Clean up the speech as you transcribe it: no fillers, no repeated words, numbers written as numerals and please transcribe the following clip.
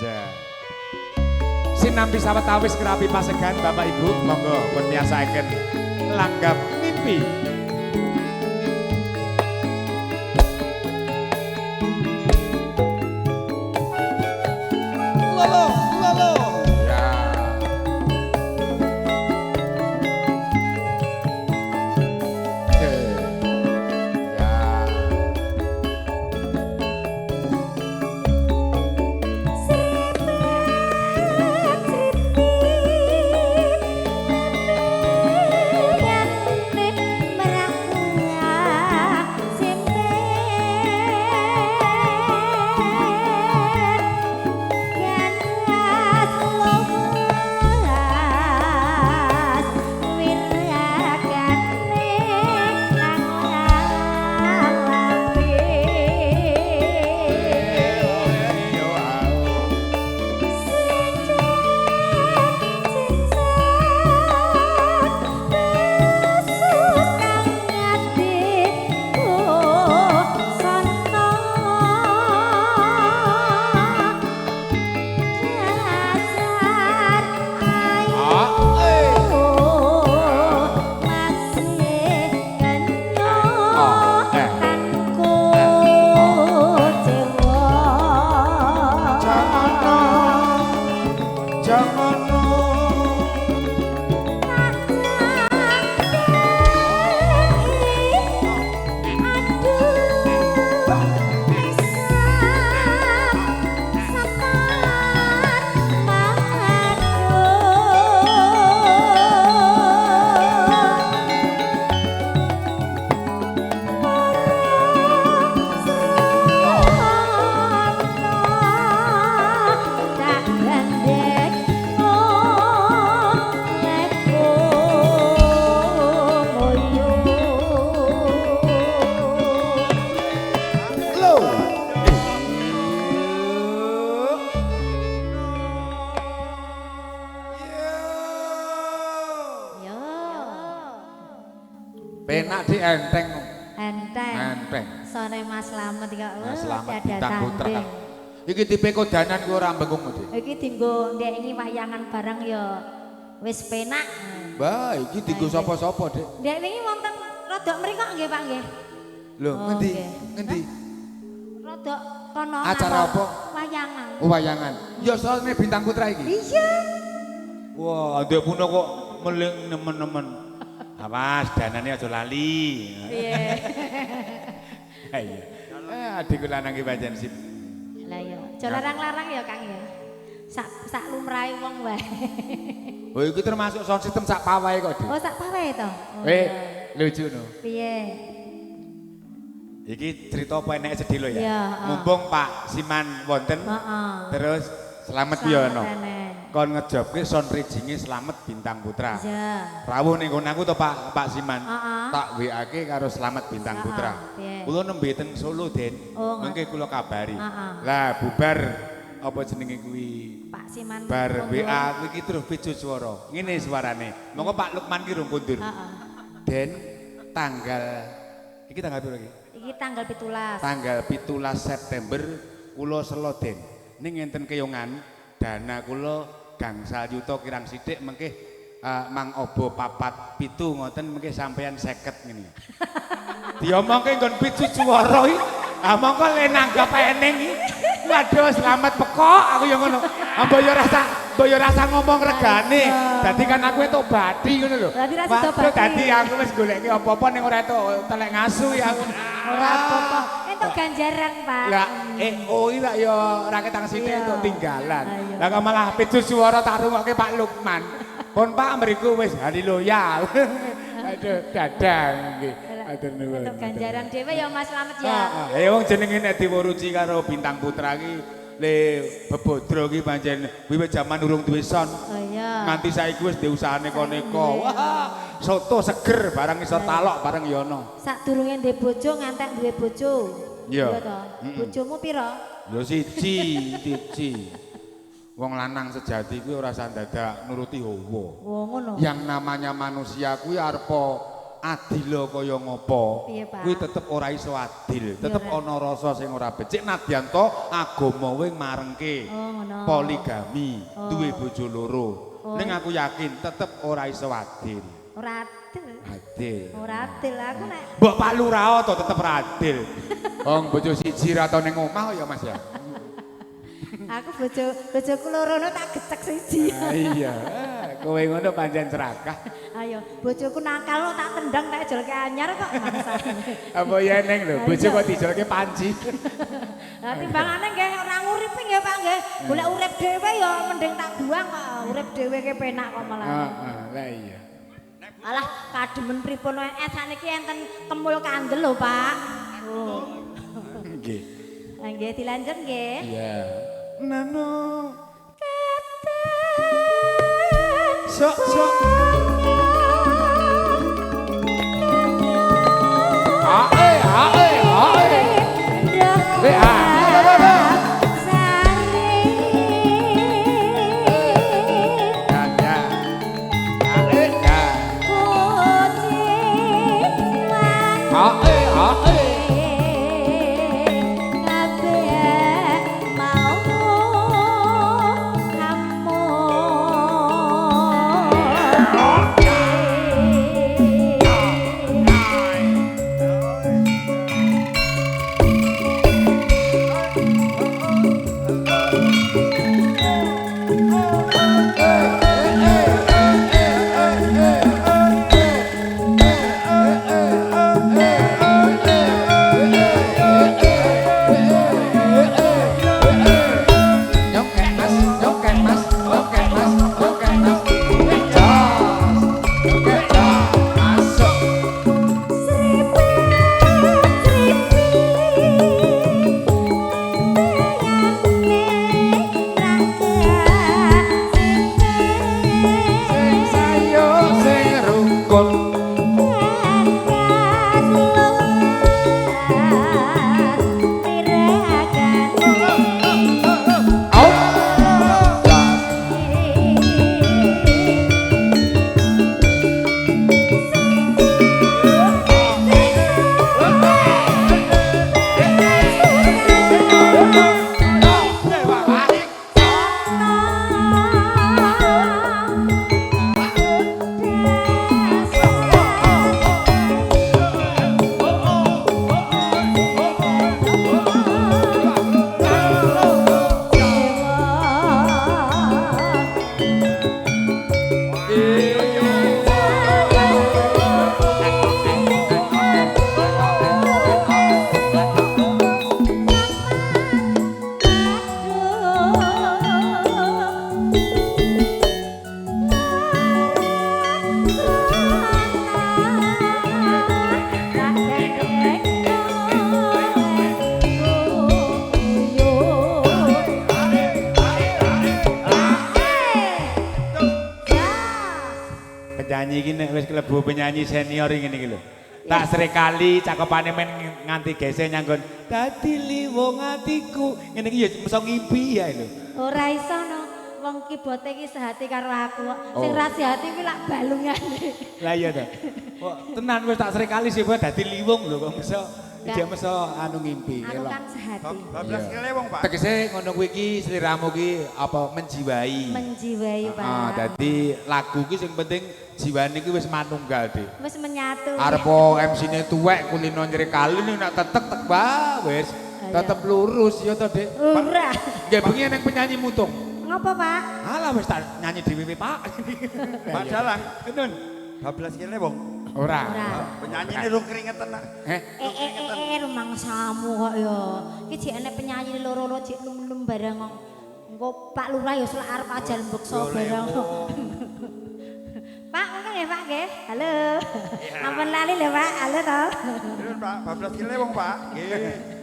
Ja. Sinambi sawetawis kerapi pasegan Bapak Ibu, monggo pun miyasaken langgam mimpi. Lolo, lolo. Ya. Ya. Yo, au. Ah, eh. Oh, eh. Jangan, jangan. Lo. Penak di enteng. Enteng. Enteng. Sore Mas Slamet kok. Mas Slamet Dadah bintang putra. tanding. Iki tipe kodanan ku ora bengkung Dik. Iki dinggo ndek iki wayangan barang ya wis penak. Wah, iki dienggo sapa-sapa, Dik. Ndek wingi wonten rodok mriko nggih Pak nggih. Lho, Oh, ngendi? nggih. Ngendi? Rodok kono Acara ngalor. apa? Wayangan. Oh, wayangan. Ya soalnya bintang putra iki. Iya. Wah, ndek puno kok meling nemen-nemen. Awas, danane aja lali. Piye? Iya. Eh, adikku lanang iki pancen sip. Lah iya, aja larang-larang ya Kang ya. Sak sak lumrahe wong wae. Oh, iki termasuk sound system sak pawae kok, Dik. Oh, sak pawe to. Oh, Eh, iya. lucu no. Piye? Iki cerita apa eneke sedih lho ya. Iya, heeh. Mumpung Pak Siman wonten. Heeh. Terus Slamet Yono. Slamet Kon ngejobke sound rijinge Slamet Bintang Putra. Iya. Rawuh ning nggon aku to Pak Pak Siman. Heeh. Tak WA-ke karo Slamet Bintang Heeh, Putra. piye? Kula nembe teng Solo, Den. Oh, Mengke kula kabari. Heeh. Lah bubar apa jenenge kuwi? Pak Siman. Bar kondur. WA kuwi iki terus picu swara. Ngene suarane. Monggo Pak Lukman ki rung kondur. Heeh. Den tanggal iki tanggal piro iki? Iki tanggal 17. Tanggal 17 September kula selo Den. Ning enten keyongan dana kula gangsal yuta kirang sithik mengke mang obo 4 7 ngoten mengke sampean 50 ngene. Diomongke nggon picu swara iki. Ah mongko le nanggap eneng iki. Waduh selamat pekok aku ya ngono. Ah mbok ya rasa mbok ya rasa ngomong regane. Dadi kan aku entuk bathi ngono lho. Berarti ra sida Waduh bathi. dadi aku wis goleke apa-apa ning ora entuk telek ngasu ya aku. Ora apa-apa. Entuk ganjaran, Pak. Lah oh iki lak ya ora ketang sithik Iya. entuk tinggalan. Lah iya. Lah kok malah pitu swara tak rungokke Pak Lukman. Pun Pak mriku wis haleluya. Aduh dadang nggih. Atur nuwun. Entuk ganjaran dhewe ya Mas Slamet ya. Heeh, wong jenenge nek diwuruci karo Bintang Putra iki le bebodro iki pancen wiwit jaman urung duwe sound. Oh iya. Nganti saiki wis duwe usahane koneka. Wah, soto seger barang iso talok bareng ya ana. Sadurunge ndek bojo ngantek duwe bojo. Iya. to. Bojomu pira? Lho siji, siji. Wong lanang sejati kuwi ora usah dadak nuruti hawa. Wong ngono. Yang namanya manusia kuwi arepa Adila kaya ngopo kuwi tetep ora iso adil, tetep ana rasa sing ora becik nadyan to agama kowe marengke poligami, duwe bojo loro. Ning aku yakin tetep ora iso adil. Ora adil. Adil. Ora adil aku nek mbok Pak Lurah to tetep ora adil. Wong bojo siji ra tau ning omah ya Mas ya. Aku bojoku loro tak gecek siji. Iya, kowe ngono pancen serakah. Ayo, bojoku nakal tak tendang tak ejolke anyar kok mangsane. Apa ya neng lho, bojo kok dijolke panci. Lah timbangane nggih ora nguripi nggih Pak nggih. Golek urip dhewe ya mending tak buang kok. Urip dhewe ke penak kok malah. Heeh, lah iya. Alah kademen pripun wae sakniki enten kemul kandel lho Pak. Oh. Nggih. Lah nggih dilanjut nggih. Iya. Nano keten sok sok ae ae ae we a sari ya ae ya ae ae Penyanyi iki nek wis klebu penyanyi senior ngene iki lho. Tak srekali cakepane men nganti geseh nyanggon dadi liwung atiku. Ngene iki ya iso ngimpi ya lho. Ora iso no. Wong kibote iki sehati karo aku kok. Sing ra sehati kuwi lak balungane. Lah iya ta. Kok tenan wis tak srekali sih dadi liwung lho kok iso dia meso anu ngimpi. Anu kan sehati. 12 kele wong Pak. Tegese ngono kuwi iki sliramu ki apa menjiwai. Menjiwai Pak. Heeh, dadi lagu ki sing penting jiwane ki wis manunggal, Dik. Wis menyatu. Arepa MC-ne tuwek kulino nyrekali nek tetek tek wae wis tetep lurus ya to, Dik. Ora. Nggih bengi nang penyanyi mutung. Ngopo, Pak? Alah wis tak nyanyi dhewe Pak. Pak Dalang. Nun. 12 kele wong. Ora. Penyanyine rung keringetan nak. Eh rumangsamu kok ya. Iki jek enek penyanyi loro-loro jek num-num bareng kok. Engko Pak Lurah ya selak arep ajar mbeksa bareng. Pak, monggo nggih Pak nggih. Halo. Ampun lali lho Pak. Halo to. Nuwun Pak, 12 kile wong Pak. Nggih.